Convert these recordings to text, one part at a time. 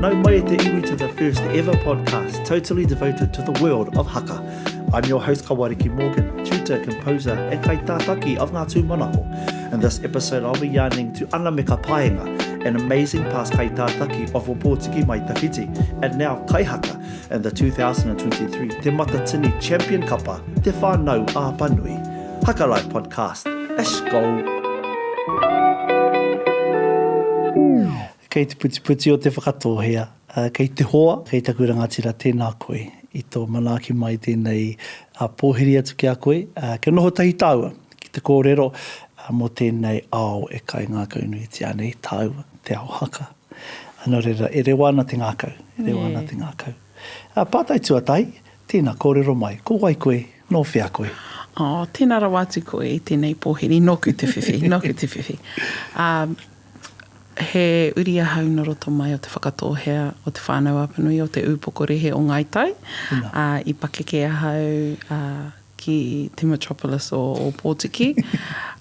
Nau mai e te iwi to the first ever podcast totally devoted to the world of haka. I'm your host Kawariki Morgan, tutor, composer and kaitātaki of Ngā Tūmanako. In this episode I'll be yarning to Ana Meka Paenga, an amazing past kaitātaki of Ōpōtiki Mai Tawhiti and now kaihaka in the 2023 Te Matatini Champion Kapa Te Whānau a Apanui. Haka Life Podcast, let's go! Kei te putiputi o Te Whakatōhea, kei te hoa, kei taku rangatira, tēnā koe i tō manaaki mai tēnei pōhiri atu ki a koe, kia noho tahi tāua ki te kōrero mō tēnei ao e kaingākaunuitia nei tāua, te ao haka. Nō reira, e rewa ana te ngākau, e rewa ana te ngākau. Pātai tuatahi, tēnā kōrero mai, ko wai koe, nō whea koe? Oh, tēnā rawa atu koe i tēnei pōhiri, nōku te whiwhi, nōku te whiwhi. He uri ahau nō roto mai o Te Whakatōhea, o Te Whānau-a-Apanui, o Te Ūpokorehe o Ngāi Tai. Ā, i pakeke ahau ki te metropolis o Ōpōtiki.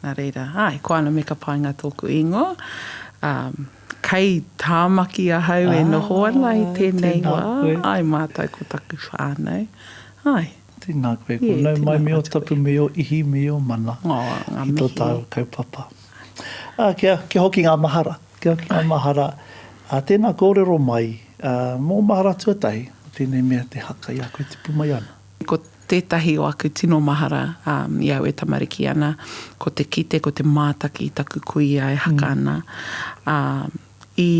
Nā reira, āe, ko Ana Meka Paenga tōku ingoa. Ā, kei Tāmaki ahau e noho ana i tēnei wā. Āe, mātou ko taku whānau. Āe. Tēnā koe, ko nau mai me ō tapu, me ō ihi, me ō mana ki tō tāua kaupapa. Ā, kia, kia hoki ngā mahara, kia hoki ngā mahara, ā, tēnā kōrero mai, ā, mō mahara tuatahi, mō tēnei mea te haka i a koe tipu mai ana. Ko tētahi o aku tino mahara, ā, i au e tamariki ana, ko te kite, ko te mātaki i taku kuia e haka ana, ā, i,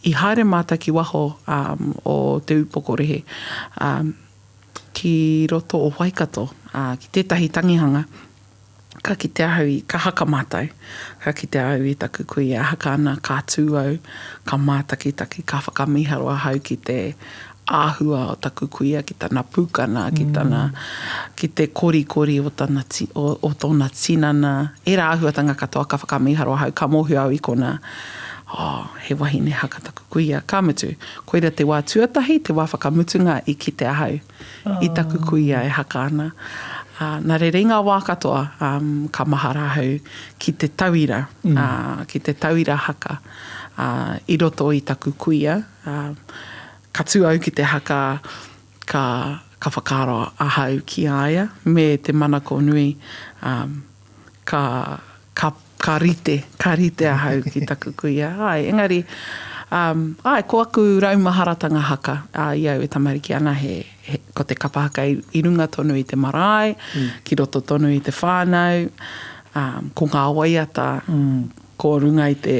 i haere mātou ki waho, ā, o Te Ūpokorehe, ā, ki roto o Waikato, ā, ki tētahi tangihanga. Ka kite ahau i, ka haka mātou. Ka kite au i taku kuia e haka ana, ka tū au, ka mātakitaki, ka whakamīharo ahau ki te āhua o taku kuia, ki tana pūkana, ki tana, ki te korikori o tana, o, o tōna tinana. Ērā āhuatanga katoa ka whakamīharo ahau, ka mōhio au i konā, oh, he wahine haka taku kuia. Ka mutu, koira te wā tuatahi, te wā whakamutunga i kite ahau. i taku kuia e haka ana. Nā reira, i ngā wā katoa, ka mahara ahau ki te tauira, ki te tauira haka i roto i taku kuia. Ka tū au ki te haka, ka, ka whakaaro ahau ki a ia me te manako nui, ka, ka, ka rite, ka rite ahau ki taku kuia. Āe, engari, um, āe, ko aku raumaharatanga haka, ā, i au e tamariki ana, he, he, ko te kapa haka i, i runga tonu i te marae, mm. ki roto tonu i te whānau, um, ko ngā waiata, mm. ko runga i te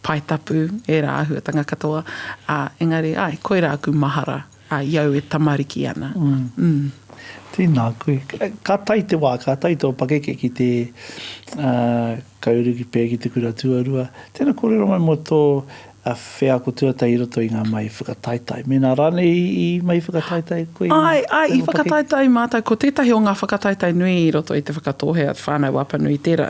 pae tapu, ērā āhuatanga katoa, ā, engari, āe, koirā aku mahara. Ā, i au e tamariki ana. Mm. Tēnā koe. Ka tae te wā, ka tae tō pakeke ki te, ā, ka uru ki pea ki te kura tuarua. Tēnā kōrero mai mō tō wheako tuatahi i roto i ngā mahi whakataetae. Mēnā rānei i mahi whakataetae koe i Āe, āe, i whakataetae mātou. Ko tētahi o ngā whakataetae nui i roto i Te Whakatōhea, Te Whānau Apanui, tērā,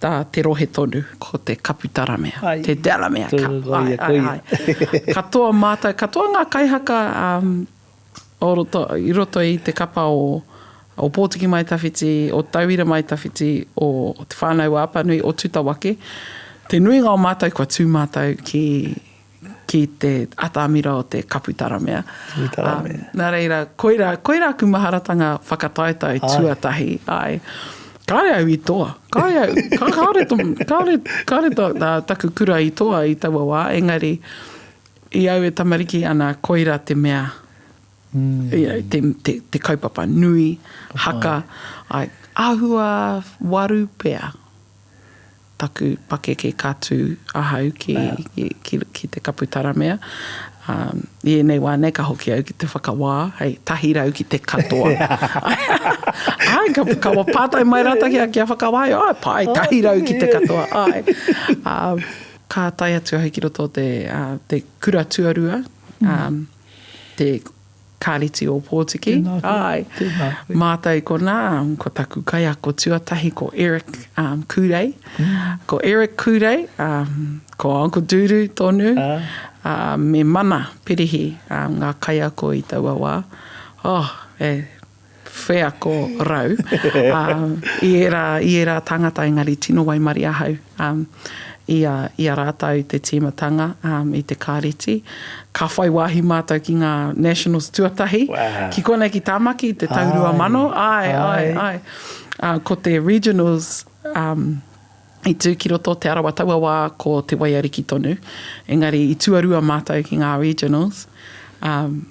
tā, te rohe tonu, ko te Kapu Taramea, Ai, te Delamere Cup, ai, ai, ai. Katoa mātou, katoa ngā kaihaka um, o roto, i roto i te kapa o, o Pōtiki Mai Tawhiti, o Tauira Mai Tawhiti, o Te Whānau a Apanui, o Tutawake. Te nuinga o mātou kua tū mātou ki, ki te atamira o te kapu taramea. Kapu taramea. Um, nā reira, koirā, koirā aku maharatanga whakataetae tuatahi. Ai. Kāre au i toa. Kāre au, ka, kāre, to, kāre, kāre to, tā, taku kura i toa i taua wā, engari i au e tamariki ana, koirā te mea, mm. you know, te, te, te kaupapa nui, haka, ai, āhua waru pea. taku pakeke ka tū ahau ki, ki, ki, ki te kapu taramea. Um, I ēnei wā nei ka hoki au ki te whakawā, hei tahirau ki te katoa. Ai, ka, ka pātai mai rātou kia, kia whakawā, ai, pai, tahirau ki te katoa, ai. Um, ka tae atu ahau ki roto o te, uh, te kura tuarua, um, te Kāreti Ōpōtiki. Tēnā koe. Āe. Tēnā koe. Mātou i konā, ko taku kaiako tuatahi ko Eric um, Kūrei. Mm. Ko Eric Kūrei, um, ko Uncle Duru tonu, ah. uh, me Mana Pirihi um, ngā kaiako i taua wā. Oh, e, wheako rau um, i ērā, i ērā tāngata engari tino waimarie ahau um, I a, i a rātou te tīmatanga i te kāreti. Ka whai wāhi mātou ki ngā Nationals tuatahi. Wow. Ki konei ki Tāmaki i te tau 2000. Āe, āe, āe. Ā, ko te Regionals, um, i tū ki roto o Te Arawa taua wā ko Te Waiariki tonu. Engari i tuarua mātou ki ngā Regionals. Um,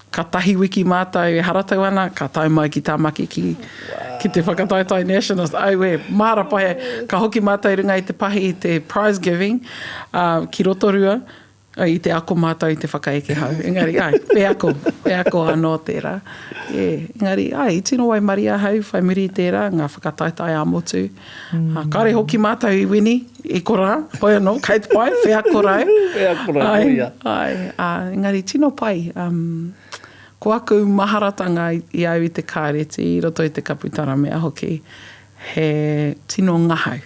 Katahi wiki mātou e haratau ana, ka tae mai ki Tāmaki ki, ki te whakataetae Nationals. Auē, mahara pai ai. Ka hoki mātou i runga i te pahi i te prize giving, ā, ki Rotorua, i te ako mātou i te whakaeke hau. Engari, āe, wheako, wheako anō tērā. E, engari, āe, i tino waimarie ahau whai muri i tērā, ngā whakataetae ā-motu. Ā, kāore hoki mātou i wini i korā, hoi anō, kei te pai, wheako rau. Wheako rau, Āe, koia. āe, ā, engari tino pai. Um, ko aku maharatanga i au i te kāreti, i roto i te kapu taramea hoki, he tino ngahau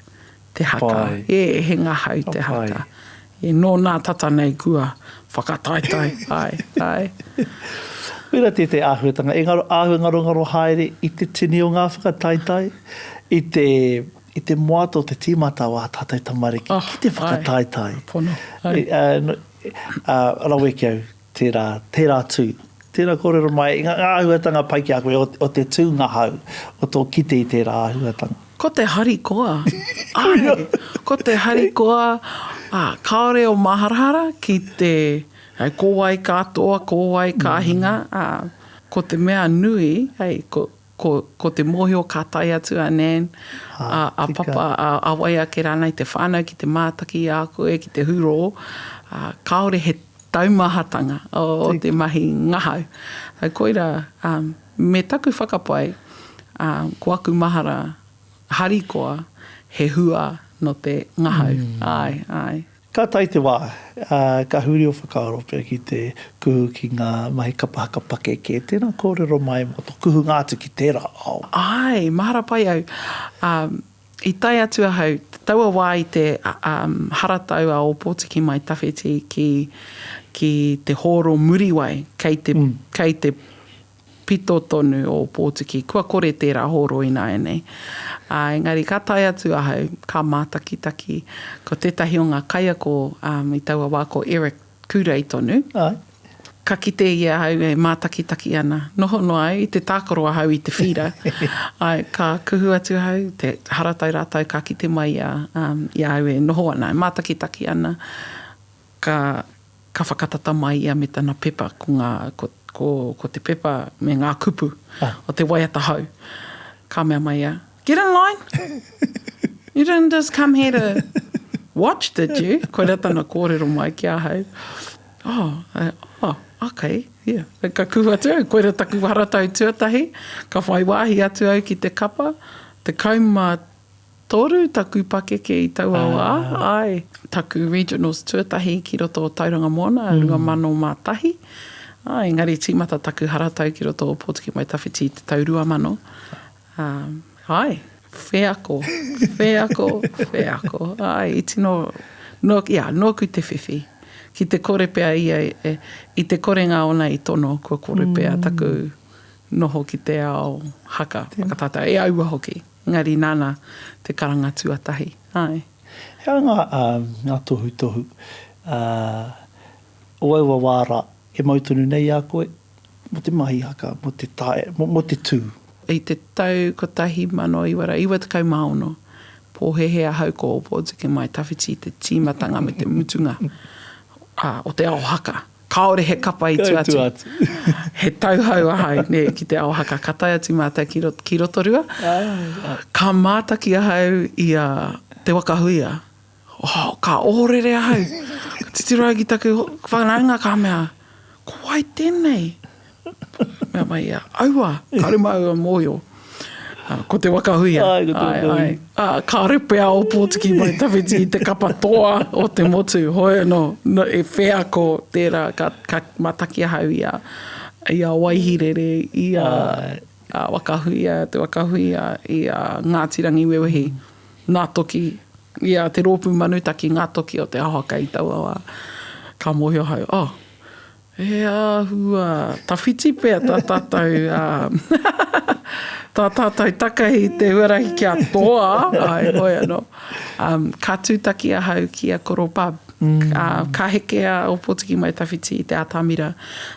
te haka. Pai. E, he ngahau te Pai. haka. E, nō nā tata nei kua whakataetae, āe, āe. Koira tētahi āhuatanga, e ngaro, āhua ngarongaro haere i te tini o ngā whakataetae, i te, i te moata o te tīmata o ā tātou tamariki Oh, ki te āe. whakataetae. Pono, āe. E, ā, no, ā, rawe ki au, tērā, tērā tū. Tērā kōrero mai, ngā āhuatanga pai ki a koe o, o te tū ngahau, o tō kite i tērā āhuatanga. Ko te harikoa. Āe, ko te harikoa, ā, kāore o māharahara ki te, hei, ko wai ka toa, ko wai ka hinga, ā, ko te mea nui, hei, ko, ko, ko te mōhio ka tae atu a Nan, a, a Papa, a, a wai ake rānei te whānau ki te mātaki i a koe, ki te hurō, ā, kāore he taumahatanga o te mahi ngahau. So koira, um, me taku whakapae, um, ko aku mahara harikoa he hua no te ngahau. Mm. Ai, ai. Ka tae te wā, ā, ka huri ō whakaaro pea ki te kuhu ki ngā mahi kapa haka pakeke. Tēnā kōrero mai mō tō kuhunga atu ki tērā ao. Āe, mahara pai au. Um, I tae atu ahau, taua wā i te um, haratau a Ōpōtiki Mai Tawhiti ki, ki te hōro Muriwai, kei te, mm. kei te pito tonu o Ōpōtiki. Kua kore tērā hōro ināianei. Ā, engari ka tae atu ahau, ka mātakitaki. Ko tētahi o ngā kaiako um, i taua wā ko Eric Kūrei tonu. Āe. Ka kite i ahau e mātakitaki ana. Noho noa au, i te tākaro ahau i te whīra. Āe, ka kuhu atu ahau, te haratau rātou ka kite mai i a, um, i a au e noho ana, e mātakitaki ana. Ka, ka whakatata mai ia me tana pepa, ko ngā, ko, ko, ko te pepa me ngā kupu o te waiata hou. Ka mea mai ia, Get in line! You didn't just come here to watch, did you? Koira tana kōrero mai ki ahau. Oh, oh, okay, yeah. Ka kuhu atu au, koira taku haratau tuatahi, ka whai wāhi atu au ki te kapa, 13 taku pakeke i taua wā, āe. Taku regionals tuatahi ki roto o Tauranga Moana, 2001. Āe, engari tīmata taku haratau ki roto o Pōtiki Mai Tawhiti i te tau 2000. Ā, āe, wheako, wheako, wheako. Āe, i tino, nō, ia, nōku te whiwhi. Ki te kore pea ia, e, i te korenga ōna i tono, kua kore pea taku noho ki te ao haka, whakatātau, e aua hoki. Engari nāna te karanga tuatahi, āe. He aha ngā, ā, ngā tohutohu, ā, o aua wā rā e mau tonu nei i a koe? Mō te mahi haka, mō te tae, mō te tū. I te tau 1996, pōhēhē ahau ko Ōpōtiki Mai Tawhiti te tīmatanga me te mutunga o te ao haka. Kāore he kapa i tua atu. He tauhou ahau nē, ki te ao haka. Ka tae atu mātou ki, ki Rotorua. Ka mātaki ahau i a Te Waka Huia. Oh, ka ohorere ahau. Ka titiro au ki taku whanaunga ka mea, ko wai tēnei? Mea mai ia, aua, kāore māua mōhio. Ko Te Waka Huia. Ai, ko Te Waka Huia. Ai, ai. Kāore pea Ōpōtiki Mai Tawhiti i te kapa toa o te motu. Hoi anō, no, e wheako tērā, ka, ka mataki ahau i a, i a Waihirere, i a, a Waka Huia, Te Waka Huia, i a Ngāti Rangiwewehi. Ngā toki, i a Te Rōpū Manutaki, ngā toki o te ao haka i taua wā, ka mōhio ahau, oh, He āhua tawhiti pea tā tātou, tā tātou takahi i te huarahi kia toa, āe, hoi anō. Ka tūtaki ahau ki a Koro Pub. Ka heke a Ōpōtiki Mai Tawhiti i te atamira,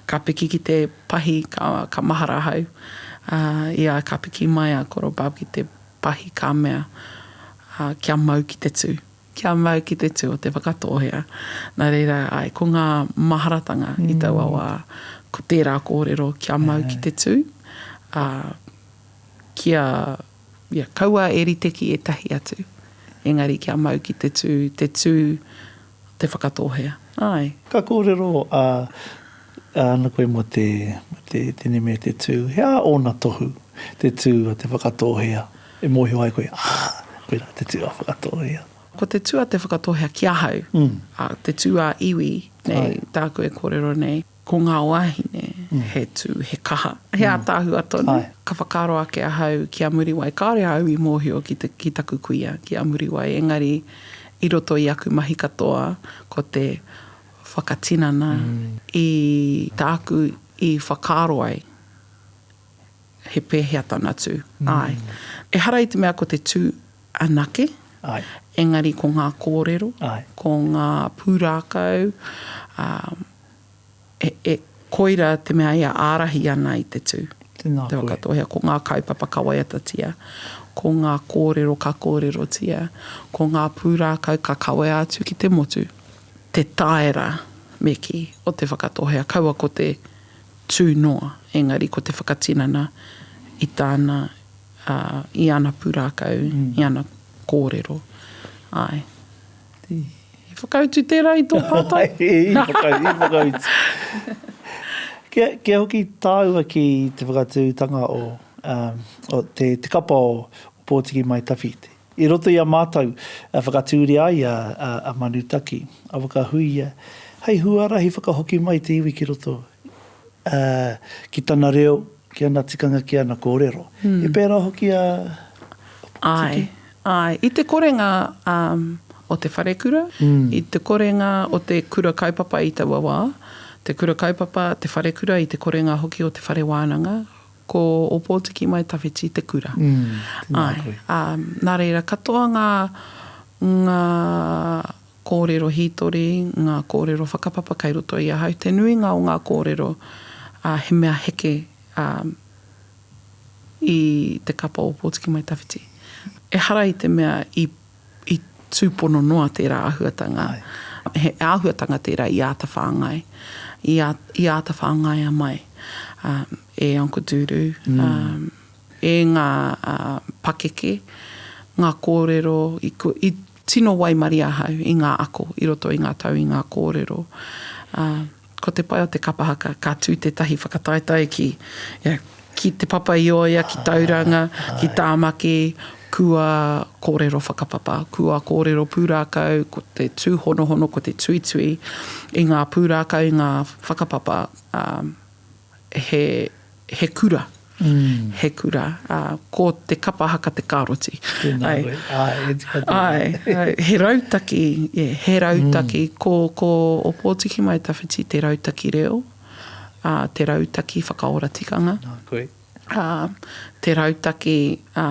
ka piki ki te pahi, ka, ka mahara ahau. I a ka piki mai a Koro Pub ki te pahi ka mea, kia mau ki te tū. Kia mau ki te tū o Te Whakatōhea. Nā reira, āe, ko ngā maharatanga i taua wā, ko tērā kōrero kia mau ki te tū, ā, kia, ia, kaua e rite ki ētahi atu, engari kia mau ki te tū, te tū Te Whakatōhea. Āe. Ka kōrero a, ana koe mō te, mō te, tēnei mea te tū. He aha ōna tohu, te tū a Te Whakatōhea? E mōhio ai koe, ā, koirā te tū a Whakatōhea. Ko te tū a Te Whakatōhea ki ahau, ā, te tū ā-iwi nei, tāku e kōrero nei, ko ngā wāhine, he tū, he kaha, he ātaahua tonu. Ka whakaaro ake ahau ki a Muriwai, kāore au i mōhio ki te, ki taku kuia, ki a Muriwai, engari i roto i aku mahi katoa, ko te whakatinana i tāku i whakaaro ai. He pēhea tana tū? Āe. Ehara i te mea ko te tū anake, engari ko ngā kōrero, ko ngā pūrākau, ā, e, e, koira te mea e ārahi ana i te tū. Tēnā Te koe. Whakatōhea, ko ngā kaupapa ka waiatatia, ko ngā kōrero ka kōrerotia, ko ngā pūrākau ka kawea atu ki te motu. Te taera, me kī, o Te Whakatōhea, kaua ko te tū noa, engari ko te whakatinana i tāna, ā, i ana pūrākau, i ana kōrero. Āe. I whakautu tērā i tō pātai? I whakautu. Kia, kia hoki tāua ki te whakatūtanga o, um, o te, te kapa o Pōtiki Mai Tawhiti. I roto i a mātou, whakatūria ai a, a, a Manutaki, a Wakahuia, hei huarahi whakahoki mai te iwi ki roto, ā, ki tana reo, ki ana tikanga, ki ana kōrero. He pērā hoki a Pōtiki? Āe, āe. I te korenga o te wharekura, i te korenga o te kura kaupapa i taua wā, te kura kaupapa, te wharekura, i te korenga hoki o te whare wānanga, Ko Ōpōtiki Mai Tawhiti te kura. Mm, tēnā Āe, koe. ā, nā reira, katoa ngā, ngā kōrero hītori, ngā kōrero whakapapa kei roto i ahau. Te nuinga o ngā kōrero, ā, he mea heke, ā, i te kapa o Ōpōtiki Mai Tawhiti. Ehara i te mea i i tūpono noa tērā āhuatanga. He āhuatanga tērā i āta whāngai, i i āta whāngaia mai e Uncle Duru, e ngā pakeke, ngā kōrero, i i tino waimarie ahau i ngā ako i roto i ngā tau i ngā kōrero. Ko te pai o te kapa haka, ka tū tētahi whakataetae ki, yeah, ki Te Papa-i-oea, ki Tauranga, ki Tāmaki, kua kōrero whakapapa, kua kōrero pūrākau, ko te tūhonohono, ko te tuitui i ngā pūrākau, i ngā whakapapa, he, he kura. He kura. Ā, ko te kapa haka te kāroti. Tēnā koe. Āe, e tika tēnā. Āe, āe, he rautaki, yeah, he rautaki. Ko, ko Ōpōtiki Mai Tawhiti te rautaki reo, ā, te rautaki whakaora tikanga. Tēnā koe. Ā, te rautaki, ā,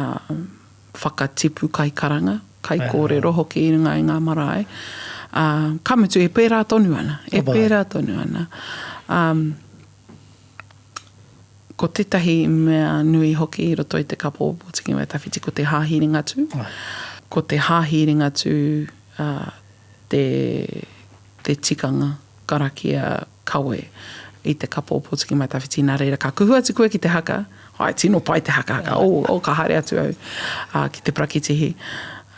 whakatipu kaikaranga, kaikōrero hoki i runga i ngā marae. Ā, ka mutu e pērā tonu ana, e pērā tonu ana. Ā, Ko tētahi mea nui hoki i roto i te kapa o Ōpōtiki Mai Tawhiti ko te Hāhi Ringatū. Ko te Hāhi Ringatū te, te tikanga karakia kawe i te kapa o Ōpōtiki Mai Tawhiti. Nā reira, ka kuhu atu koe ki te haka, ai, tino pai te haka haka, oh, oh, ka haere atu au ki te parakitihi.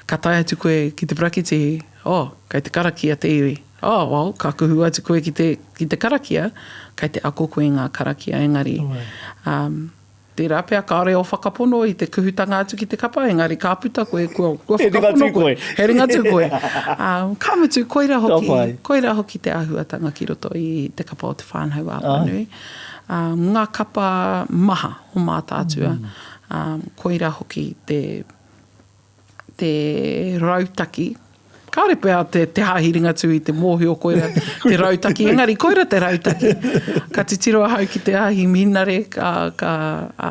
Ka tae atu koe ki te parakitihi, oh, kei te karakia te iwi. Oh, well, ka kuhu atu koe ki te, ki te karakia, kei te ako koe i ngā karakia, engari, um, tērā pea kāore ō whakapono i te kuhutanga atu ki te kapa, engari ka puta koe, kua, kua whakapono koe. He ringatū koe. Um, ka mutu, koira hoki, koira hoki te āhuatanga ki roto i te kapa o Te Whānau a Apanui. Um, ngā kapa maha o Mātaatua, um, koira hoki te, te rautaki. Kāore pea te, te Hāhi Ringatū i te mōhio koira te rautaki, engari koira te rautaki. Ka titiro ahau ki te Hāhi Mihinare, ka, ka, ā,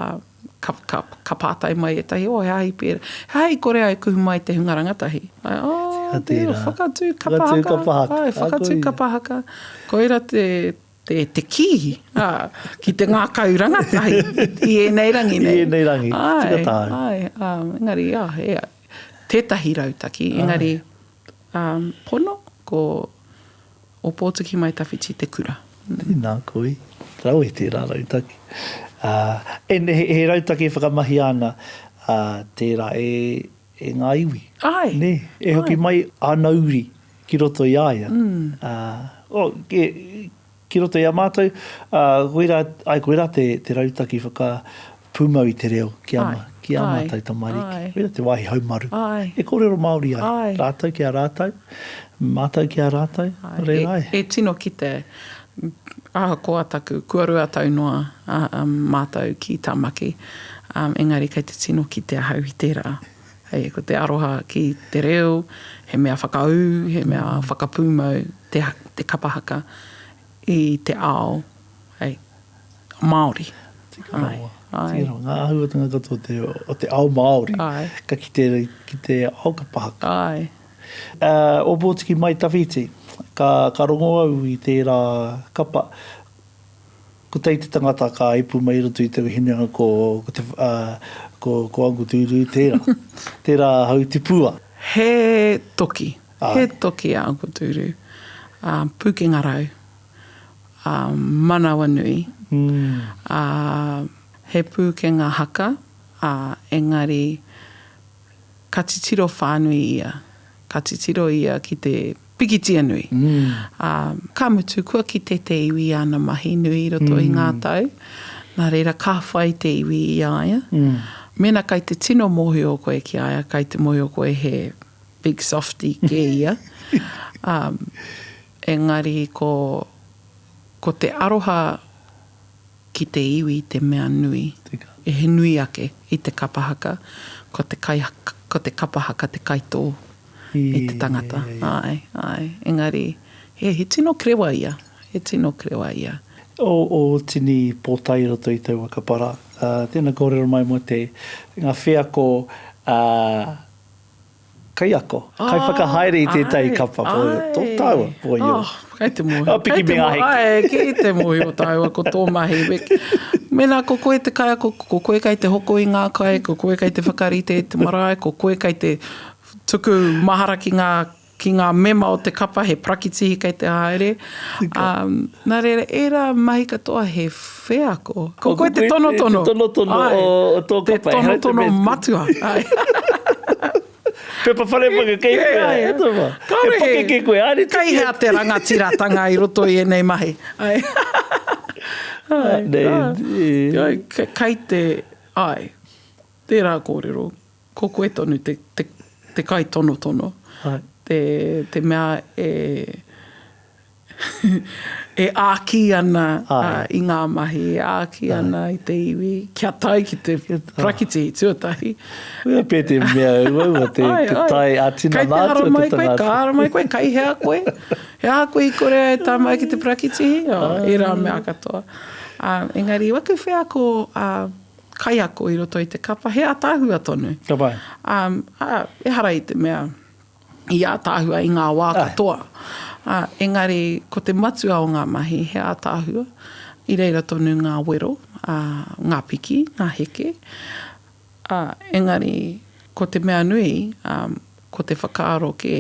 ka, ka, ka pātai mai ētahi, oh, he aha i pērā? He aha i kore ai kuhu mai te hunga rangatahi? Ai, oh, Tika tērā. whakatū kapa Whakatū haka. kapa haka. Ai, whakatū kapa haka. Koira te, te, te kī, ā, ki te ngākau rangatahi i ēnei rangi nei. I ēnei rangi, tika tāu. Ai, ai, ā, engari, ā, he, tētahi rautaki, engari, ā, pono, ko Ōpōtiki Mai Tawhiti te kura. Tēnā koe. Rawe tērā rautaki. Ā, e, he, he rautaki e whakamahia ana, ā, tērā e, e ngā iwi. Āe. Nē, e hoki mai āna uri ki roto i a ia. Ā, oh, e, ki roto i a mātou, ā, koirā, āe, koirā te, te rautaki whakapūmau i te reo ki a, ki ā mātou tamariki. Koirā te wāhi haumaru. E kōrero Māori ai rātou ki a rātou, mātou ki a rātou, nō reira āe. E tino kite, ahakoa taku, kua 2 tau noa mātou ki Tāmaki, engari kei te tino kite ahau i tērā. Hei, ko te aroha ki te reo, he mea whakaū, he mea whakapūmau te, te kapa haka i te ao, hei, Māori. Tika rawa. Tika rawa. Ngā āhuatanga katoa o te, o te ao Māori. Āe. Ka kite ki te ao kapa haka. Āe. Uh, Ōpōtiki Mai Tawhiti, ka, ka rongo au i tērā kapa, Ko tei te tangata ka ipu mai i roto i taua hinengaro ko, ko te, uh, ko, ko Uncle Tūru tērā. Tērā hau tipua. He toki. He toki a Uncle Tūru. Um, pūkenga rau. Um, manawanui. Mm. Uh, he pūkenga haka, uh, engari ka titiro whānui ia. Ka titiro ia ki te pikitia nui. Ā, ka mutu, kua kite te iwi i āna mahi nui i roto i ngā tau, nā reira ka whai te iwi i a ia. Mēnā kai te tino mōhio koe ki a ia, kai te mōhio koe he big softie kē ia. Ā, engari ko, ko te aroha Ki te iwi te mea nui. Tika. He nui ake i te kapa haka, ko te kai, ko te kapa haka te kaitō i te tangata. Āe, āe. Engari, he, he tino krewa ia. He tino krewa ia. O, o tini pōtae i roto i taua kapa rā. Tēnā kōrero mai mō te, ngā wheako, ā, Kaiako, kaiwhakahaere i tētahi kapa, tō tāua, boy you. Oh, kei te mōhio. Oh, piki me ngā heke. Ai, kei te mōhio tāua ko tō mahi. Mēnā ko koe te kaiako, ko koe kei te hoko i ngā kai, ko koe kei te whakarite i te marae, ko koe kei te tuku mahara ki ngā ki ngā mema o te kapa he parakitihi kei te haere. Um, nā reira, ērā mahi katoa he wheako. Ko koe te tonotono. Te tonotono o, o tō kapa. Te tonotono matua. Ai. Pepa wharewhaka kei whea, e tama. He pakeke koe, haere Kei hea te rangatiratanga i roto i ēnei mahi. Ai. Ai. Ai. Kei te, ai, tērā kōrero. Ko koe tonu te, te, te kaitonotono, te, te mea e, e āki ana i ngā mahi, e āki ana i te iwi, kia tae ki te parakitihi tuatahi. Koia pea te mea uaua, te, te tae ā-tinana atu o te tangata. Kei te haramai koe, ka haramai koe, kei hea koe? He aha koe i kore ai e tae mai ki te parakitihi? Oh, ērā mea katoa. Engari, waku wheako, kaiako i roto i te kapa, he ātaahua tonu. Ka pai. Um, ā, ehara i te mea i ātaahua i ngā wā katoa. Ā, engari, ko te matua o ngā mahi, he ātaahua. I reira tonu ngā wero, ā, ngā piki, ngā heke. Ā, engari, ko te mea nui, ā, ko te whakaaro kē,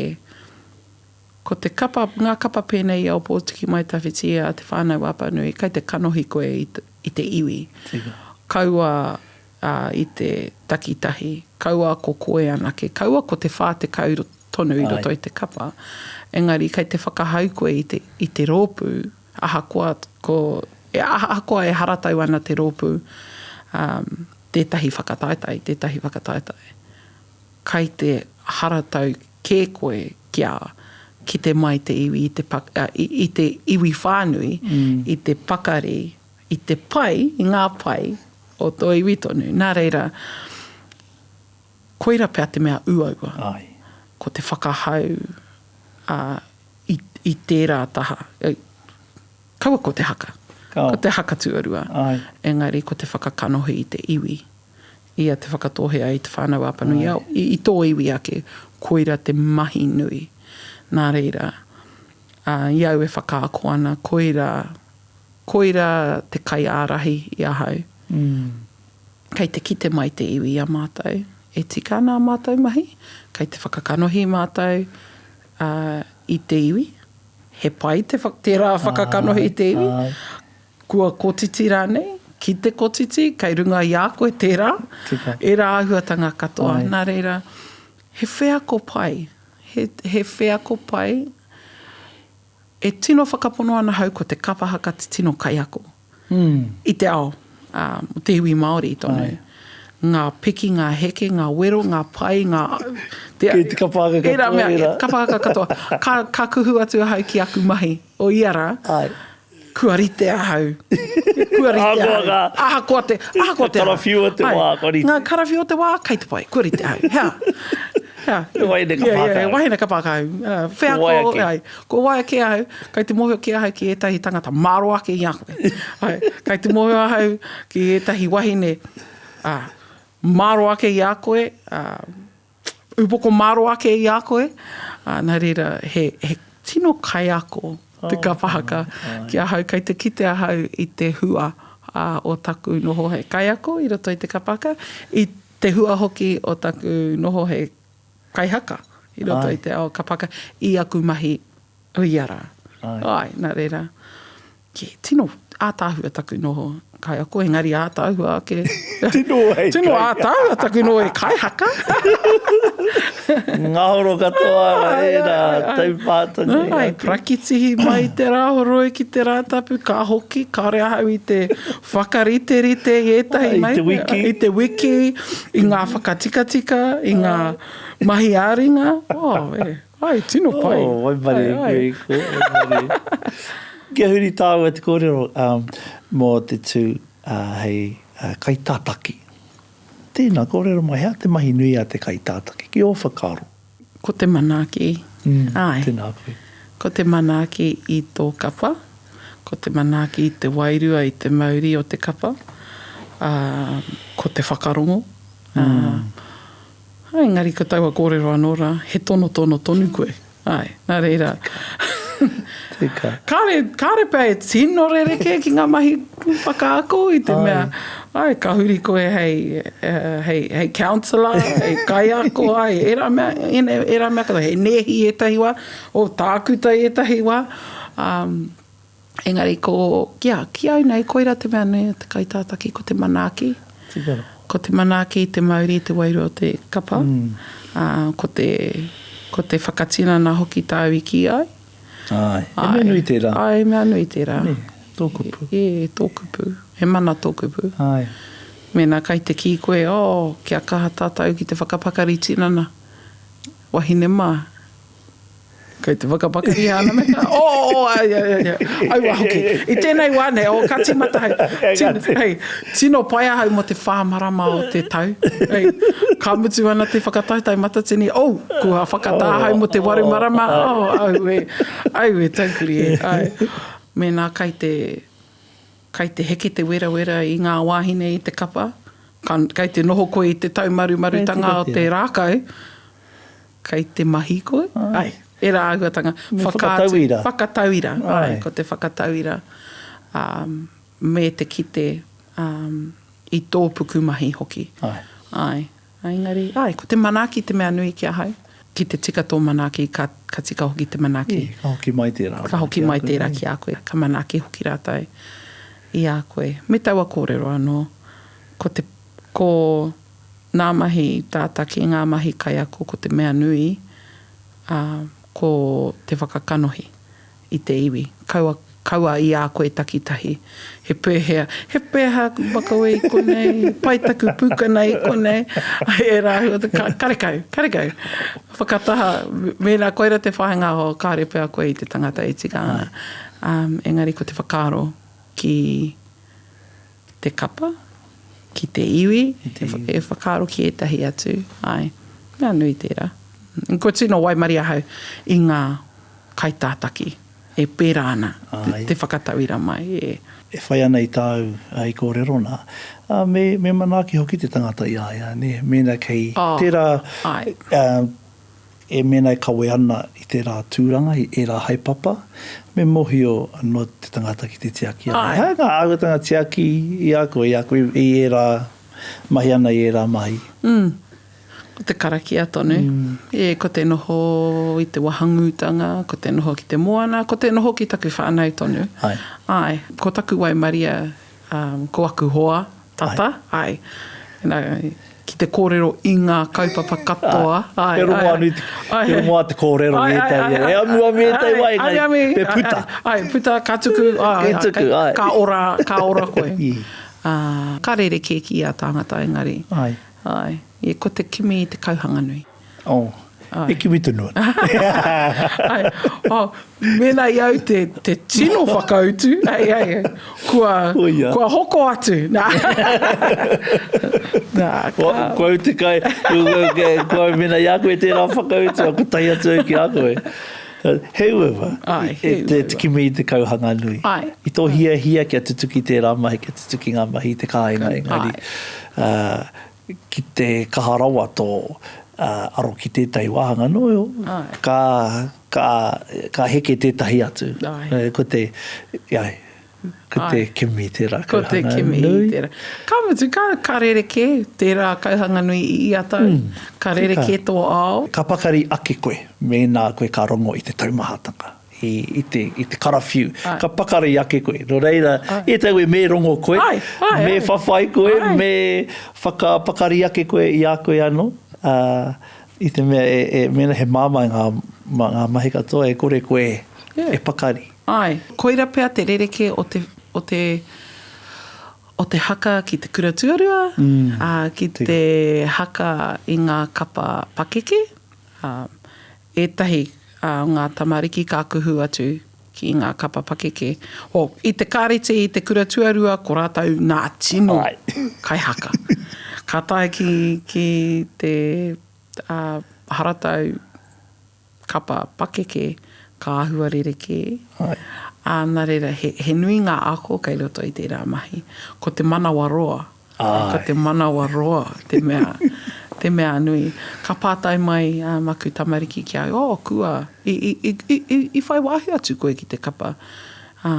Ko te kapa, ngā kapa pēnei i a Ōpōtiki Mai Tawhiti, a Te Whānau-a-Apanui, kai te kanohi koe i, i te iwi. Tika. Kaua i te takitahi, kaua ko koe anake, kaua ko te 40 tonu i roto i te kapa, engari kai te whakahau koe i te, i te rōpū, ahakoa ko, ahakoa e haratau ana te rōpū, um, tētahi whakataetae, tētahi whakataetae. Kai te haratau kē koe kia kite mai te iwi i te, i te iwi whānui, i te pakari, i te pai, i ngā pai o tō iwi tonu. Nā reira, koira pea te mea uaua. Āe. Ko te whakahau. ā, i, i tērā taha. Kaua ko te haka. Kao. Ko te haka tuarua. Āe. Engari ko te whakakanohi i te iwi. I a Te Whakatōhea, i Te Whānau-a-Apanui, i, i tō iwi ake, koira te mahi nui. Nā reira, ā, i au e whakaako ana, koira, koira te kaiārahi i ahau. Kei te kite mai te iwi i a mātou, e tika ana ā mātou mahi, kei te whakakanohi mātou, ā, i te iwi. He pai te, tērā whakakanohi i te iwi. Kua kotiti rānei, ki te kotiti, kei runga i a koe tērā, Tika. ērā āhuatanga katoa. Āe. Nā reira, he wheako pai, he, he wheako pai. E tino whakapono ana hau ko te kapa haka te tino kaiako i te ao, ā, o te iwi Māori tonu. Āe. Ngā piki, ngā heke, ngā wero, ngā pai, ngā... Te, Kei te kapa haka katoa ērā mea, ērā. Kapa haka katoa. Ka, ka kuhu atu ahau ki aku mahi o ia rā. Āe. Kua rite ahau. Kua rite ahau. Ahakoa te, ahakoa te. Ka karawhiua te wā, kua rite. Ngā karawhiua te wā, kei te pai, kua rite ahau. Hea? Hea? He wahine ka pāka ahau. Wahine ka pāka ahau. Wheako, Ko waia kē. Ai, ko waia kē ahau, kei te mōhio kē ahau ki ētahi tangata mārō ake i a koe. Ai, kei te mōhio ahau ki ētahi wahine, ā, mārō ake i a koe, ā, Upoko mārō ake i a koe, ā, nā reira, he, he tino kaiako te kapa haka ki ahau. Kei te kite ahau i te hua ā, o taku noho hei kaiako i roto i te kapa haka, i te hua hoki o taku noho hei kaihaka i roto i te ao kapa haka, i aku mahi o ia rā. Āe, nā reira, Ki, tino ātaahua taku noho kaiako, engari ātaahua ake. Tino hei Tino ātaahua taku noho e kaihaka. Ngahoro katoa ērā taupātanga. Ai, parakitihi mai te Rāhoroi ki te Rātapu, ka hoki, kāore ahau i te whakariterite i ētahi mai. I te wiki. I te wiki, i ngā whakatikatika, i ngā mahi ā-ringa. Oh, e. Ai, tino pai. Oh, waimarie koe i ko, waimarie. Kia huri tāua te kōrero um, mō te tū uh, hei uh, kaitātaki. Tēnā, kōrero mai, hea te mahi nui a te kaitātaki, ki ō whakaaro? Ko te manaaki. Mm, Ai. Tēnā koe. Ko te manaaki i tō kapa, ko te manaaki i te wairua, i te mauri o te kapa, uh, ko te whakarongo. Uh, mm. Āe, engari ko taua kōrero anō rā, he tonotono tonu koe. Āe, nā reira. Tika. Kāre, kāre pea e tino rerekē ki ngā mahi whakaako i te mea, āe, ka huri koe hei, hei, hei counsellor, hei kaiako, āe, ērā mea, ērā mea katoa, he nēhi ētahi wā, oh, tākuta ētahi wā. Um, Engari ko, kia, ki au nei, koira te mea nui o te kaitātaki, ko te manaaki. Tika rawa. Ko te manaaki, te mauri, te wairua o te kapa. Mm. Ā, ko te, ko te whakatinana hoki tāu i kī ai. Āe, he mea nui tērā. Āe, he mea nui tērā. Nē, tō kupu. Ē, tō kupu. He mana tō kupu. Āe. Mēnā kai te kī koe, oh, kia kaha tātou ki te whakapakari tinana, wahine mā. Kei te whakapakari ana me ka, oh, oh, ai, ai, ai, ai, aua hoki. I tēnei wā nei, oh, ka tīmata hei, tino, hei, tino pai ahau mō te whā marama o te tau. Hei, ka mutu ana te whakataetae matatini, oh, kua whakatā ahau mō te waru marama, oh, aue, aue, taukuri e, ai. Mēnā kai te, kai te heke te werawera i ngā wāhine i te kapa, ka, kai te noho koe i te taumarumarutanga o te rākau, Kei te mahi koe? Ai. Ērā āhuatanga. Me whakatauira. Whakatauira, ai, ko te whakatauira um, me te kite um, i tō pukumahi hoki. Ai. Ai. Engari, ai, ko te manaaki te mea nui ki ahau. Ki te tika tō manaaki, ka, ka tika hoki te manaaki. E, ka hoki mai tērā. Ka hoki mai tērā ki a koe. Ka manaaki hoki rātou i a koe. Me taua kōrero anō, ko te, ko Ngā mahi tātaki, ngā mahi kaiako, ko te mea nui, ā, ko te whakakanohi i te iwi. Kaua, kaua i a koe takitahi. He pēhea, he pēhea aku makawe i konei, he pai taku pūkana i konei, ērā āhua, karekau, karekau. Whakataha, mēnā koira te whāinga, oh, kāore pea koe i te tangata e tika ana. Ā, engari ko te whakaaro ki. te kapa, ki te iwi, e whakaaro ki ētahi atu, āe, mea nui tērā. Kua tino waimarie ahau i ngā Kaitātaki e pērā ana te whakatauira mai, e. E whai ana i tāu i kōrero nā, ā, me, me manaaki hoki te tangata i a ia, nē, mēnā kei tērā, e mēnā e kawe ana i tērā tūranga, i ērā haepapa, me mōhio anō te tangata ki te tiaki anō. He aha ngā āhuatanga tiaki i a koe, i a koe i ērā, mahi ana i ērā mahi? Ko te karakia tonu. E, ko te noho i te wahangūtanga, ko te noho ki te moana, ko te noho ki taku whānau tonu. Āe. Āe. Ko taku waimaria, ko aku hoa tata. Āe. Nā, ki te kōrero i ngā kaupapa katoa. Āe. He rongoā nui te, he rongoā te kōrero i ētahi. He amuamu ētahi wā, engari, me puta. Āe, puta, ka tuku, āe. Ka tuku, āe. Ka ora, ka ora koe. Ā, ka rerekē ki ia tāngata, engari. Āe. Āe. E, ko te kimi i te kauhanganui. Oh, Āe. e kimi tonu ana. Āe. Oh, mēnā i au te, te tino whakautu, hei, hei, kua, Koia. kua hoko atu. Nā. Nā, ka... Kua, kua au te kai, kua, kua au mēnā i a koe tērā whakautu, a kotahi atu au ki a koe. He uaua, Āe, he e, te, te uaua. kimi i te kauhanganui. Āe. I tō hiahia kia tutuki tērā mahi, kia tutuki ngā mahi i te kāinga, engari, Āe. ā, ki te kaha rawa tō aro ki tētahi wāhanga anō, Āe. ka, ka, ka heke tētahi atu. Āe. Ko te, āe, ko te Āe. kimi tērā Ko te kauhanga kimi nui. tērā. Ka mutu, ka, ka rerekē tērā kauhanga nui i ia tau. Ka rerekē tō ao. Ka pakari ake koe mēnā koe ka rongo i te taumahatanga. I, i te, i te karawhiu. Ai. Ka pakari ake koe. Nō reira, Ai. i ētahi wē me rongo koe, Ai, ai, me ai. whawhai koe, Ai. me whakapakari ake koe i a koe anō. Ā, i te mea, e, e, mēnā he māmā ngā, ngā mahi katoa, e kore koe Yeah. e pakari. Āe. Koira pea te rerekē o te, o te, o te haka ki te kura tuarua, ā, ki te haka i ngā kapa pakeke. Ā, ētahi o ngā tamariki ka kuhu atu ki ngā kapa pakeke. Oh, i te kāreti, i te kura tuarua, ko rātou ngā tino kaihaka. Ka tae ki, ki te, ā, haratau kapa pakeke, ka āhua rerekē. Ā, nā reira, he, he nui ngā ako kei roto i tērā mahi. Ko te manawaroa, ko te manawaroa te mea, te mea nui. Ka pātai mai ā maku tamariki ki a au, oh, kua, i, i, i, i, i whai wāhi atu koe ki te kapa, ā,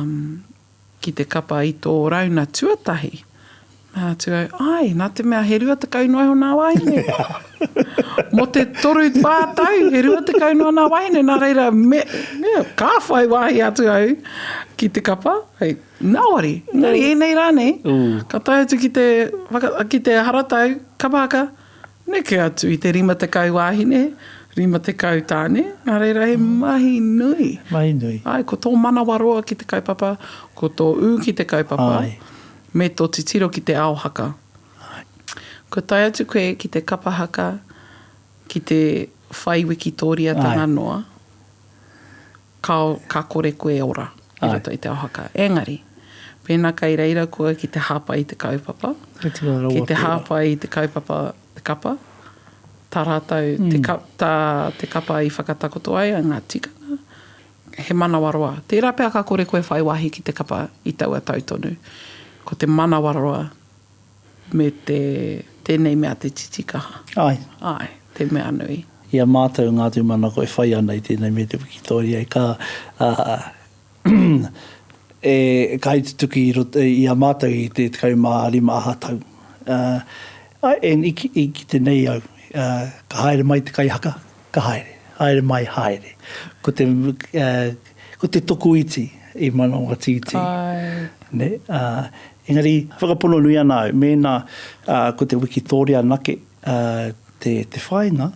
ki te kapa i tō rauna tuatahi. Mea atu au, āe, nā te mea he 20 noa iho nā wāhine. Mō te toru whā tau, he 20 noa nā wāhine, nā reira, me, me, ka whai wāhi atu au ki te kapa. Hei, nāwari, engari ēnei rā nei, ka tae atu ki te, whaka, ki te haratau, kapa haka, Neke atu i te 50 wāhine, 50 tāne, nā reira he mahi nui. Mahi nui. Āe, ko tō manawaroa ki te kaupapa, ko tō ū ki te kaupapa, Āe. me tō titiro ki te ao haka. Āe. Kua tae atu koe ki te kapa haka, ki te whai wikitōriatanga Āe. noa. Ka, ka kore koe e ora i roto i te ao haka. Engari, pēnā kei reira koe ki te hāpai i te kaupapa, ki te hāpai i te kaupapa, te kapa, tā rātou, te ka, tā te kapa i whakatakoto ai, ngā tikanga, he manawaroa. Tērā pea ka kore koe whai wāhi ki te kapa i taua tau tonu. Ko te manawaroa Me te, tēnei mea te titikaha. Āe. Āe, te mea nui. I a mātou ngā tūmanako e whai ana i tēnei me te wikitōria e ka, ā, e ka tutuki i roto i a mātou i te 15 aha tau. Ā, āe, e, i, i kite nei au, ā, ka haere mai te kaihaka, ka haere, haere mai, haere. Ko te, ā, ko te tokoiti i manawatītī. Āe. Nē, ā, Engari, whakapono nui ana au, mēnā ko te wikitōria anake te, te whāinga,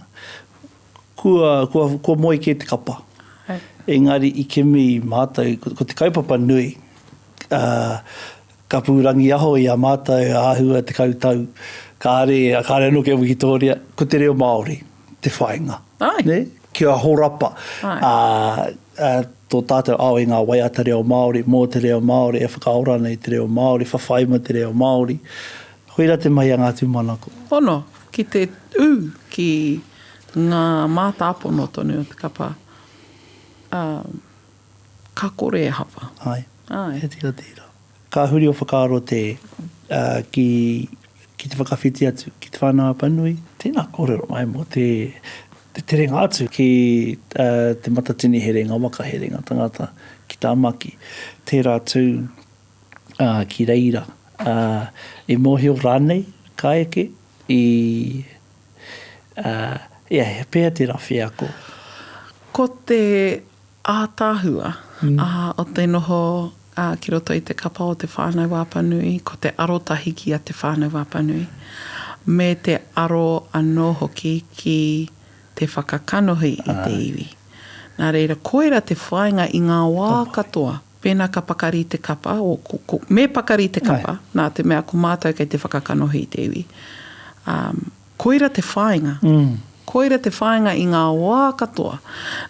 kua, kua, kua moe kē te kapa. Engari i kimi mātou, ko, ko te kaupapa nui, ka pūrangiaho i a mātou āhua 10 tau, kāre, kāre anō kia wikitōria, ko te reo Māori te whāinga. Āe. Nē? Kia horapa. Āe. Ā, ā, tō tātou ao i ngā waiata reo Māori, mō te reo Māori, e whakaora ana i te reo Māori, whawhai mō te reo Māori. Koirā te mahi a ngā tūmanako. Pono, ki te ū ki ngā mātāpono tonu o te kapa. ā, ka kore e hapa. Āe. Āe. He tika tērā. Ka huri o whakaaro te, ā, ki, ki te whakawhiti atu ki Te Whānau-a-Apanui. Tēnā kōrero mai mō te, te terenga atu ki, ā, Te Matatini Herenga Waka Herenga Tangata ki Tāmaki. Tērā tū, ā, ki reira, ā, i mōhio rānei ka eke i, ā, ia, he pēhea tērā wheako? Ko te ātaahua o te noho ki roto i te kapa o Te Whānau-a-Apanui, ko te arotahi ki a Te Whānau-a-Apanui, me te aro anō hoki ki te whakakanohi i te iwi. Nā reira, koira te whāinga i ngā wā katoa. Pēnā ka pakari te kapa, o, ko, ko, me pakari te kapa, nā te mea ko mātou kei te whakakanohi i te iwi. Um, koira te whāinga. Mm. Koira te whāinga i ngā wā katoa.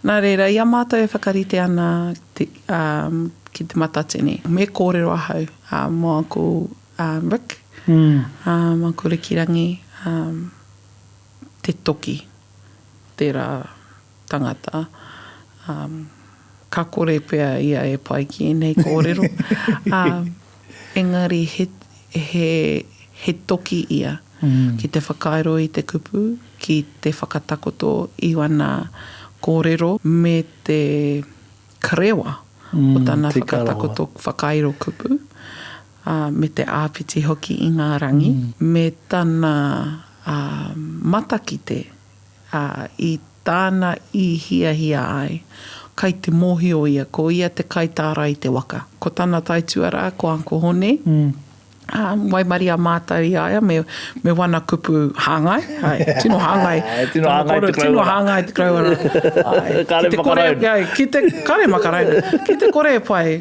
Nā reira, i a mātou e whakarite ana te, um, ki te Matatini, me kōrero ahau um, mō aku um, Rick, mm. um, aku Rikirangi, um, te toki, tērā tangata, um, ka kore pea ia e pai ki ēnei kōrero, um, engari he, he, he toki ia mm. ki te whakairo i te kupu, ki te whakatakoto i wana kōrero me te karewa mm, o tana whakatakoto whakairo kupu, uh, me te āpiti hoki i ngā rangi, mm. me tana uh, matakite ā, i tāna i hiahia ai, kai te mōhio ia, ko ia te kaitārai i te waka. Ko tana taituarā, ko Uncle Hone, ā, waimaria mātou i a ia me, me wana kupu hāngai, āe, tino hāngai. Tino hāngai te koroua. Tino hāngai te koroua. Āe. Kāre makarauna. Āe, ki te, kāre makarauna. Ki te kore e pai,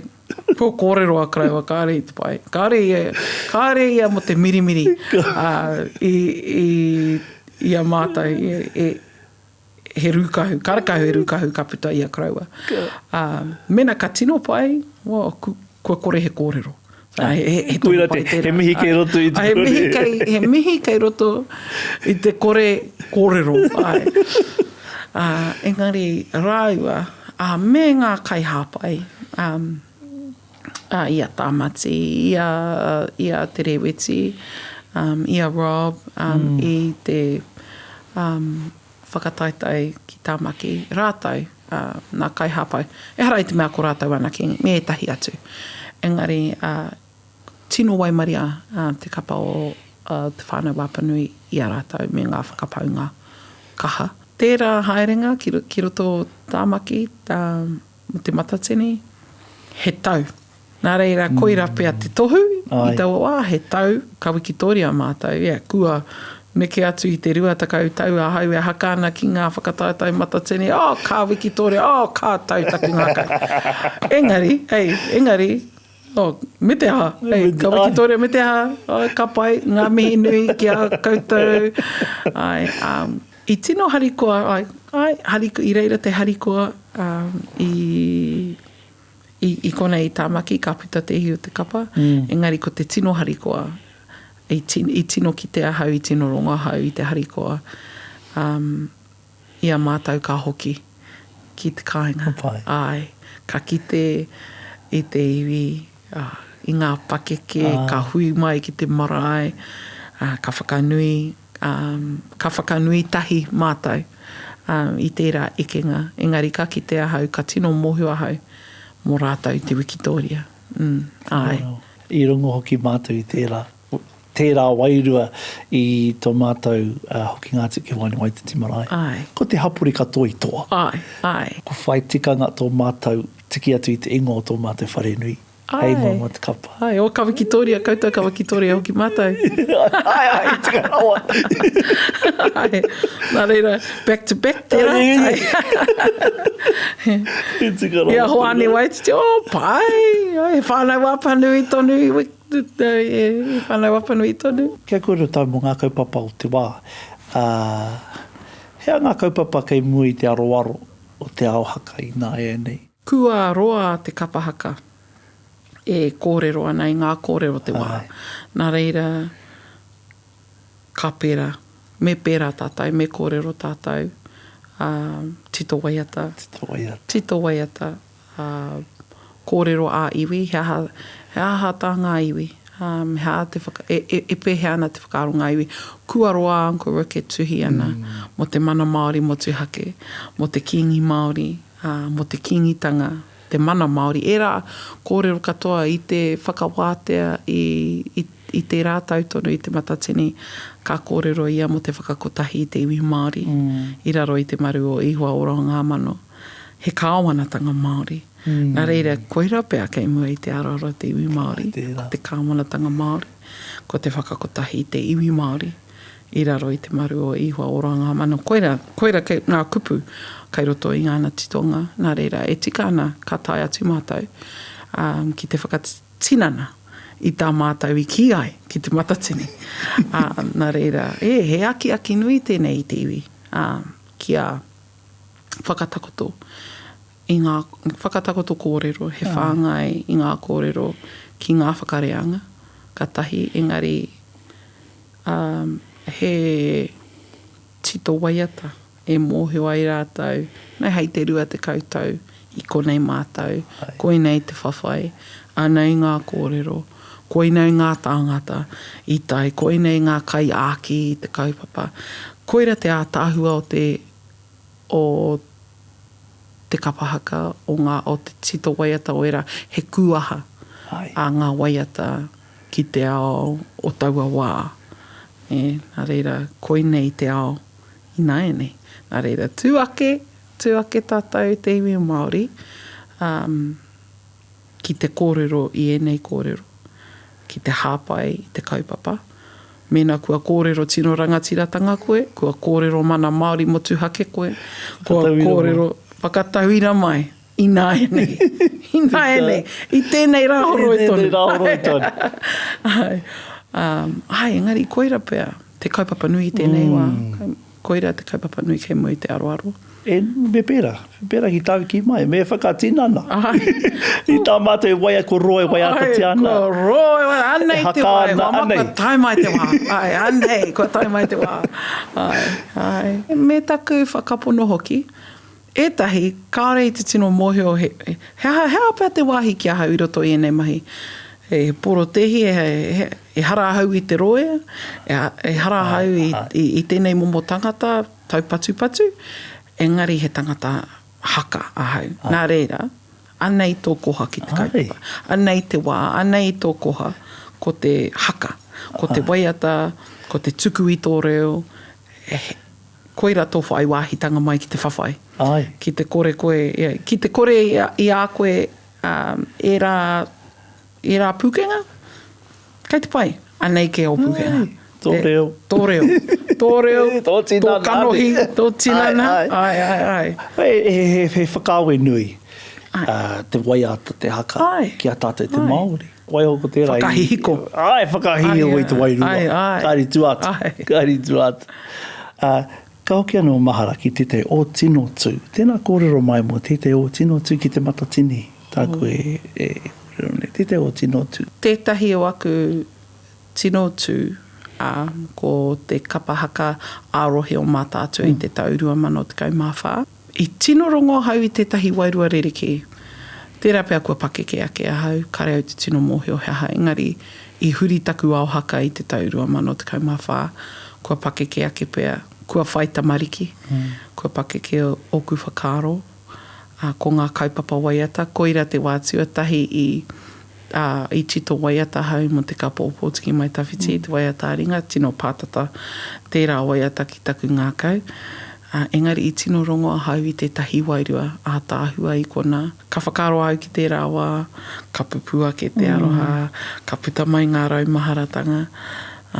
kua kōrero a koroua, kāre i te pai. Kāre ia, kāre ia mō te mirimiri, ā, i, i, I a mātou, e, he rūkahu, karekau he rūkahu ka puta i a koroua. Ā, mēnā ka tino pai, well, ku, kua kore he kōrero. Ā, he, he, he tohu pai tērā. He mihi kei roto i te kore. He mihi kei, he mihi kei roto i te kore kōrero, āe. Ā, engari rāua, ā, me ngā kaihāpai, ā, ā, i a Tāmati, i a, i a Te Rēweti, um, i a Rob, um, mm. i te um, whakataetae ki Tāmaki, rātou, uh, nā kaihāpai. Ehara i te mea ko rātou anake, me ētahi atu. Engari, uh, tino waimaria uh, te kapa o uh, Te Whānau Apanui i a rātou me ngā whakapaunga kaha. Tērā haerenga ki, ki roto o Tāmaki, um, Mo Te Matatini, he tau. Nā reira, koira pea te tohu i taua wā, he tau, ka wikitoria mātou, yeah, kua neke atu i te 20 tau ahau e haka ana ki ngā whakataetae Matatini, oh, ka wikitoria, oh, ka tau taku ngākau. Engari, hey, engari, oh, me te aha, hey, ka wikitoria me te aha, oh, ka pai, ngā mihi nui ki a koutou, ai, um, I tino harikoa, ai, ai, hariko, i reira te harikoa, um, i, i, i konei i Tāmaki, ka puta te ihi o te kapa, mm. engari ko te tino harikoa, i, tin, i tino kite ahau, i tino rongo ahau i te harikoa, um, i a mātou ka hoki ki te kāinga. Ai, ka kite i te iwi, i ngā pakeke, ka hui mai ki te marae, ka whakanui, ka whakanui tahi mātou i tērā ekenga. Engari ka kite ahau, ka tino mōhio ahau mō rātou te wikitōria. Āe. I rongo hoki mātou i tērā, tērā wairua i tō mātou hokinga atu ki Waenga Waititi Marae. Āe. Ko te hapori katoa i toa. Āe, āe. Ko whai tikanga tō mātou tiki atu i te ingoa o tō mātou wharenui. Hei ingoa mō te kapa. Āe, o ka wikitoria koutou, ka wikitoria hoki mātou. Āe, āe, tika rawa. Āe, nā reira, back to back tērā. Āe, tika rawa. I a Hoani Waititi, oh, pai, he whānau Apanui tonu, he whānau Apanui tonu. Kia kōrero tāu mō ngā kaupapa o te wā. He aha ngā kaupapa kei mua i te aroaro o te ao haka ināianei? Kua roa te kapa haka e kōrero ana i ngā kōrero o te wā. Nā reira, ka pērā. Me pērā tātou, me kōrero tātou. Ā, tito waiata. Tito waiata. Tito waiata. Ā, kōrero ā-iwi, he aha, he aha tā ngā iwi, ā, he aha te whaka, e, e, e pēhea ana te whakaaro ngā iwi. Kua roa a Uncle Rick e tuhi ana mō te mana Māori motuhake, mō te Kīngi Māori, ā, mō te Kīngitanga, te mana Māori, ērā kōrero katoa i te whakawātea i, i, i tērā tau tonu i Te Matatini, ka kōrero ia mō te whakakotahi i te iwi Māori i raro i te maru o Ihoa Ora o Ngā Mano. He kāwanatanga Māori. Nā reira, koirā pea kei mua i te aroaro o te iwi Māori, ko te kāwanatanga Māori, ko te whakakotahi i te iwi Māori i raro i te maru o Ihoa Ora Ngā Mano. Koirā, koirā kei ngā kupu kei roto i ngāna titonga. Nā reira, e tika ana ka tae atu mātou ki te whakatinana i tā mātou i kī ai ki Te Matatini. Ā, nā reira, e, he akiaki nui tēnei i te iwi, ā, kia whakatakoto i ngā, whakatakoto kōrero, he whāngai i ngā kōrero ki ngā whakareanga, ka tahi, engari, ā, he tito waiata e mōhio ai rātou, nei hei te 20 tau i konei mātou, koinei te whawhai, anei ngā kōrero, koinei ngā tāngata i tae, koinei ngā kaiāki i te kaupapa. Koira te ātaahua o te, o te kapa haka, o ngā, o te tito waiata o ērā, he kūaha a ngā waiata ki te ao o taua wā. Nē, nā reira, koinei te ao ināianei. Nā reira, tū ake, tū ake tātou te iwi Māori, ā, ki te kōrero i ēnei kōrero, ki te hāpai i te kaupapa. Mēnā kua kōrero tino rangatiratanga koe, kua kōrero mana Māori motuhake koe, kua kōrero whakatauira mai ināianei, ināianei, i tēnei rā horoi tonu. I tēnei rā horoi tonu. Āe, āe, engari koira pea te kaupapa nui i tēnei wā. Koira te kaupapa nui kei mua i te aroaro. E, me pērā. Me pērā ki tāu kī mai. Me whakatinana. Ai. I tā mātou e waia, ko roa e waiatatia ana. Ai, ko roa e waiata, anei te wā, e hoa ma, kua tae mai te wā. Ai, anei, kua tae mai te wā. Ai, ai. Me taku whakapono hoki, ētahi kāore i te tino mōhio he, he aha, he aha pea te wāhi ki ahau i roto i ēnei mahi. He porotēhi, he, he, ehara ahau i te rōia, ehara ahau i, i, i tēnei momo tangata taupatupatu, engari he tangata haka ahau. Nā reira, anei tō koha ki te kaupapa. Anei te wā, anei tō koha, ko te haka, ko te waiata, ko te tuku i tō reo, he, koira tō whai wāhitanga mai ki te whawhai. Ki te kore koe, ki te kore i a koe ērā, ērā pūkenga, kei te pai, anei kē ō pūkenga. Ai, tō reo. Tō reo. Tō reo, tō tinana, tō kanohi, tō tinana. Ai, ai, ai. He, he, he whakaawe nui te waiata, te haka ki a tātou te Māori. Waiho ko tērā i... Whakahihiko. Ai, whakahihiko i te wairua. Ai, ai. Kāri tua atu. Ai. Kāri tua atu. Ka hoki anō mahara ki tētahi o tino tū. Tēnā kōrero mai mō tētahi o tino tū ki Te Matatini, tāku e kōrero nei. Tētahi o tino tū. Tētahi o aku tino tū, ā, ko te kapa haka ā-rohe o Mātaatua i te tau 2014. I tino rongo ahau i tētahi wairua rerekē. Tērā pea kua pakeke ake ahau, kare au te tino mōhio he aha, engari i huri taku ao haka i te tau 2014, kua pakeke ake pea, kua whai tamariki, kua pakeke ōku whakaaro, ā, ko ngā kaupapa waiata, koira te wā tuatahi i, ā, i tito waiata ahau mō te kapa o Pōtiki Mai Tawhiti, te waiata ā-ringa, tino pātata tērā waiata ki taku ngākau. Ā, engari i tino rongo ahau i tētahi wairua ātaahua i konā. Ka whakaaro ahau ki tērā wā, ka pupū ake te aroha, ka puta mai ngā raumaharatanga,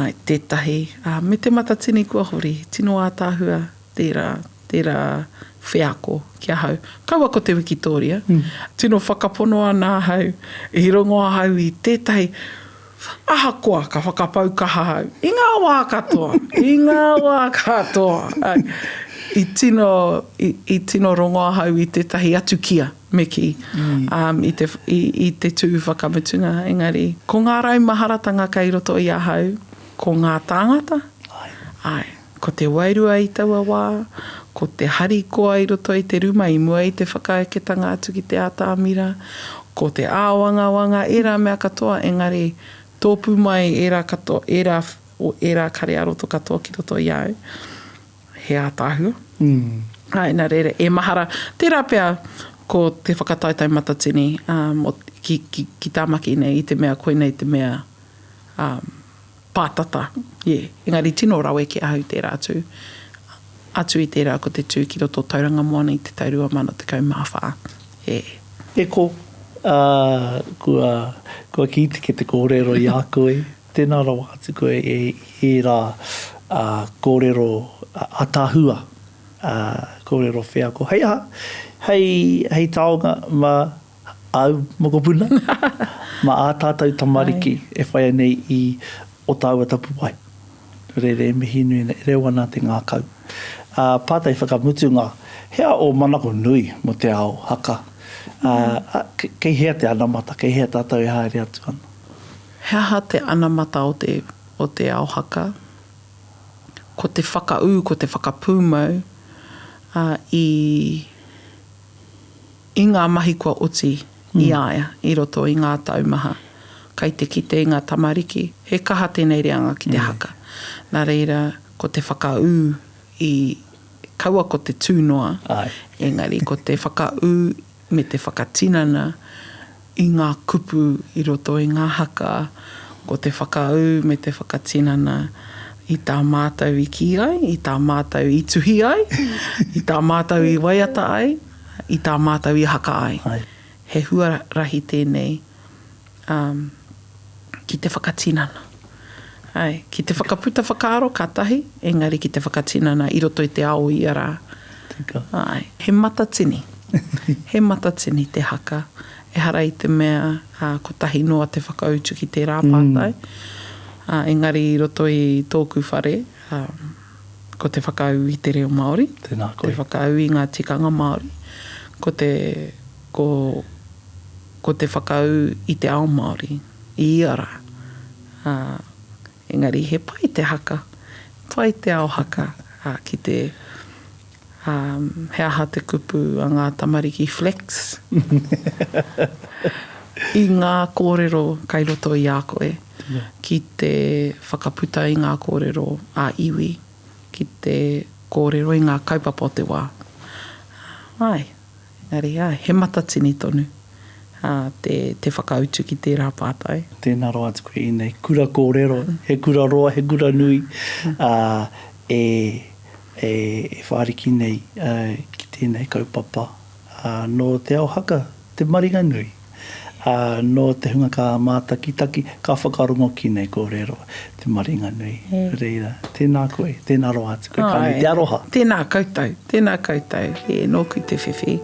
āe, tētahi, ā, me te matatini kua hori, tino ātaahua tērā, tērā wheako ki ahau. Kaua ko te wikitōria. Tino whakapono ana ahau, i rongo ahau i tētahi, Ahakoa ka whakapau kaha au, i ngā wā katoa, i ngā wā katoa, i tino, i, i tino rongo ahau i tētahi atu kia, me kī, um, i te, i, i te tū whakamutunga. Engari, ko ngā raumaharatanga kei roto i ahau, ko ngā tāngata, āe, ko te wairua i taua wā, Ko te harikoa i roto i te ruma i mua i te whakaeketanga atu ki te atamira, ko te āwangawanga, ērā mea katoa, engari tōpū mai ērā katoa, ērā, ērā kare ā-roto katoa ki roto i a au, he ātaahua. Āe, nā reira, e mahara, tērā pea ko te whakataetae matatini um, ki, ki, ki Tāmaki nei, i te mea koinei te mea um, pātata, yeah. Engari tino rawe ki ahau tērā atu. Atu i tērā ko te tū ki roto o Tauranga Moana i te tau 2014, yeah. E ko, ā, kua, kua kī te te kōrero i a koe, tēnā rawa atu koe e i ērā, ā, kōrero ātaahua, ā, kōrero wheako. Hei aha, hei, hei taonga mā āu mokopuna, mā ā tātou tamariki e whai nei i o tāua tapuwae. Nō reira, e mihi nui ana, e reo ana te ngākau. Ā, pātai whakamutunga, he aha ō manako nui mō te ao haka? Ā, kei hea te anamata, kei hea tātou e haere atu ana? He aha te anamata o te, o te ao haka? Ko te whakaū, ko te whakapūmau, ā, i. I ngā mahi kua oti i a ia i roto i ngā tau maha. Kai te kite i ngā tamariki, he kaha tēnei reanga ki te haka. Nā reira, ko te whakaū i, kaua ko te tū noa, engari ko te whakaū me te whakatinana i ngā kupu i roto i ngā haka, ko te whakaū me te whakatinana i tā mātou i kī ai, i tā mātou i tuhi ai, i tā mātou i waiata ai, i tā mātou i haka ai. He huarahi tēnei ki te whakatinana. Āe, ki te whakaputa whakaaro ka tahi, engari ki te whakatinana i roto i te ao ia rā. Tika. Āe, he matatini. He matatini te haka. Ehara i te mea kotahi noa te whakautu ki tērā pātai. Engari i roto i tōku whare, ko te whakaū i te reo Māori, Tēnā koe. te whakaū i ngā tikanga Māori, ko te, ko, ko te whakaū i te ao Māori i ia rā. Ā, engari he pai te haka, pai te ao haka, ā, ki te, ā, he aha te kupu a ngā tamariki, flex? I ngā kōrero kai roto i a koe, ki te whakaputa i ngā kōrero ā-iwi, ki te kōrero i ngā kaupapa o te wā. Āe. Engari, āe, he matatini tonu te, te whakautu ki tērā pātai. Tēnā rawa atu koe ēnei kura kōrero, he kura roa, he kura nui, ā, e, e, e whāriki nei ki tēnei kaupapa. Ā, nō Te Ao Haka te maringa nui. Ā, nō te hunga ka mātakitaki, ka whakarongo ki nei kōrero, te maringa nui. Reira, tēnā koe, tēnā rawa atu koe, ka nui te aroha. Tēnā koutou, tēnā koutou, e, nōku te whiwhi.